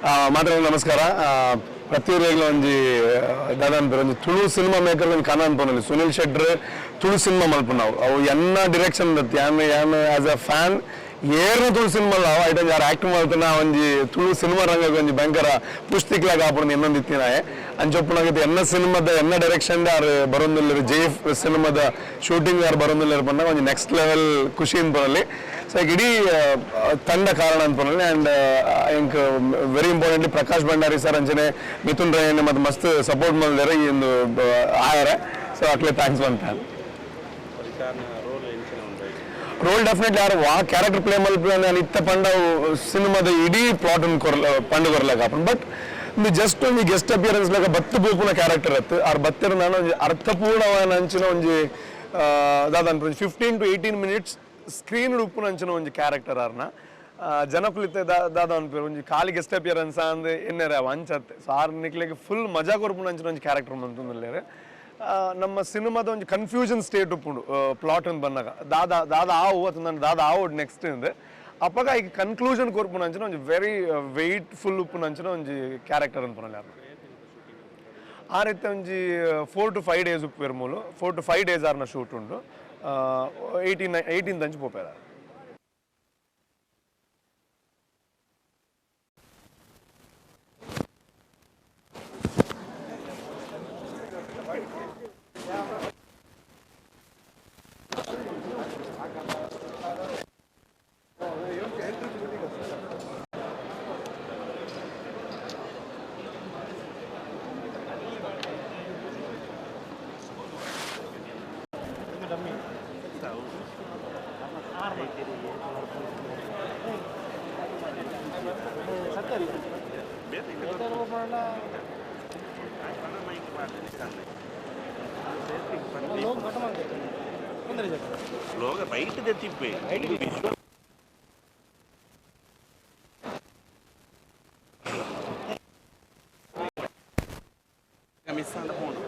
ಮಾತ್ರ ನಮಸ್ಕಾರ. ಪ್ರತಿಯೊರಿಗ್ಲ ಒಂಜಿ ದಾದಾನ್ ಒಂಜಿ ತುಳು ಸಿನಿಮಾ ಮೇಕರ್ ಒಂಜಿ ಕನ ಅನ್ಪೊನಲ್ಲಿ ಸುನಿಲ್ ಶೆಟ್ರ್ ತುಳು ಸಿನಿಮಾ ಮಲ್ಪುನವು ಅವು ಎನ್ನ ಡಿರೆಕ್ಷನ್ ಯಾನ್ ಯಾನ್ ಆಸ್ ಅ ಫ್ಯಾನ್ ಏರ್ನ ತುಳು ಸಿನಿಮಾ ಅವು ಐಟ್ ಒಂಜಿ ಆರ್ ಆಕ್ಟ್ ಮಲ್ತನ ಒಂಜಿ ತುಳು ಸಿನಿಮಾ ರಂಗಕ್ಕೆ ಒಂಜಿ ಭಯಂಕರ ಪುಸ್ತಿಕ್ಲಾಗ ಆಪುಂಡು ಇನ್ನೊಂದು ಇತ್ತಿನಾಯೆ ಅಂಚೊಪ್ಪುನಾಗ ಎನ್ನ ಸಿನಿಮಾದ ಎನ್ನ ಡೈರೆಕ್ಷನ್ ಆರ್ ಬರೊಂದುಲ್ಲೆರ್ ಜೆ ಸಿನಿಮಾದ ಶೂಟಿಂಗ್ ಆರ್ ಬರೊಂದುಲ್ಲೆರ್ ಪಂಡ ಒಂಜಿ ನೆಕ್ಸ್ಟ್ ಲೆವೆಲ್ ಖುಷಿ ಅನ್ಪೊನಲ್ಲಿ. ಸೊ ಇಡೀ ತಂಡ ಕಾರಣ ಅನ್ಪೊನಲ್ಲಿ. ಆ್ಯಂಡ್ ಎಂಕ್ very importantly Prakash Bhandari sir ಅಂಚನೆ ಮಿಥುನ್ ರೈ ಮತ್ತು ಮಸ್ತ್ ಸಪೋರ್ಟ್ ಮಲ್ದೆರ್ ಈ ಒಂದು ಆಯರೆ. ಸೊ ಅಕ್ಲೆ thanks ಬಂತ. ರೋಲ್ ಡೆಫಿನೆಟ್ಲಿ ಯಾರು ವಾ ಕ್ಯಾರೆಕ್ಟರ್ ಪ್ಲೇ ಮಲ್ಪುನ ಇತ್ತ ಪಂಡ ಸಿನಿಮಾದ ಇಡೀ ಪ್ಲಾಟ್ ಕೊರ್ಲ ಪಂಡು ಕೊರ್ಲಕ ಬಟ್ ಇಂದು ಜಸ್ಟ್ ಒಂಜಿ ಗೆಸ್ಟ್ ಅಪಿಯರೆನ್ಸ್ ಲೆಕ್ಕ ಬತ್ತು ಪೋಪುನ ಕ್ಯಾರೆಕ್ಟರ್ ಅತ್ತು ಆರ್ ಬತ್ತಿರ ನಾನು ಒಂಜಿ ಅರ್ಥಪೂರ್ಣವಾದ ಅಂಚಿನ ಒಂಜಿ ದಾದ ಅನ್ಪುನ 15 to 18 minutes screen ಉಪ್ಪುನ ಅಂಚಿನ ಒಂಜಿ ಕ್ಯಾರೆಕ್ಟರ್ ಆರ್ನ ಜನಕುಲಿತ್ತೆ ದಾದ ಅನ್ಪೇರು ಒಂಜಿ ಖಾಲಿ ಗೆಸ್ಟ್ ಅಪಿಯರೆನ್ಸ್ ಅಂದ್ ಎನ್ನೆರೆ ಅವು ಅಂಚತ್ತೆ. ಸೊ ಆರ್ ನಿಕ್ಲೆಗ್ ಫುಲ್ ಮಜಾ ಕೊರ್ಪುನ ಅಂಚಿನ ಒಂಜಿ ಕ್ಯಾರೆಕ್ಟರ್ ಮಂತೊಂದುಲ್ಲೆರ್. ನಮ್ಮ ಸಿನಿಮಾದ ಒಂಜಿ ಕನ್ಫ್ಯೂಷನ್ ಸ್ಟೇಟ್ ಉಪ್ಪುಂಡು ಪ್ಲಾಟ್ ಅಂತ ಬಂದಾಗ ದಾದಾ ದಾದಾ ಆವು ಅಥವಾ ನಾನು ದಾದಾ ಆವು ನೆಕ್ಸ್ಟ್ ಇಂದ ಅಪ್ಪಗ ಈಗ ಕನ್ಕ್ಲೂಷನ್ ಕೊರ್ಪುನ ಅಂಚಿನ ಒಂಜಿ ವೆರಿ ವೆಯ್ಟ್ ಫುಲ್ ಉಪ್ಪುನ ಅಂಚಿನ ಒಂಜಿ ಕ್ಯಾರೆಕ್ಟರ್ ಅನ್ಪುನಲ್ಲ. ಆ ರೀತಿ ಒಂಜಿ 4 to 5 days ಉಪ್ಪುವೆರ್ ಮೂಲು 4 to 5 days ಆರ್ನ ಶೂಟ್ ಉಂಡು. 18 ಅಂಚು ಪೋಪೇರ. ಲೋಗ ರೈಟ್ ದೆತ್ತಿಪ್ಪೆ ವಿಶ್ವ ಮಿಸ್ ಆಂಡ ಪೋಂಡು.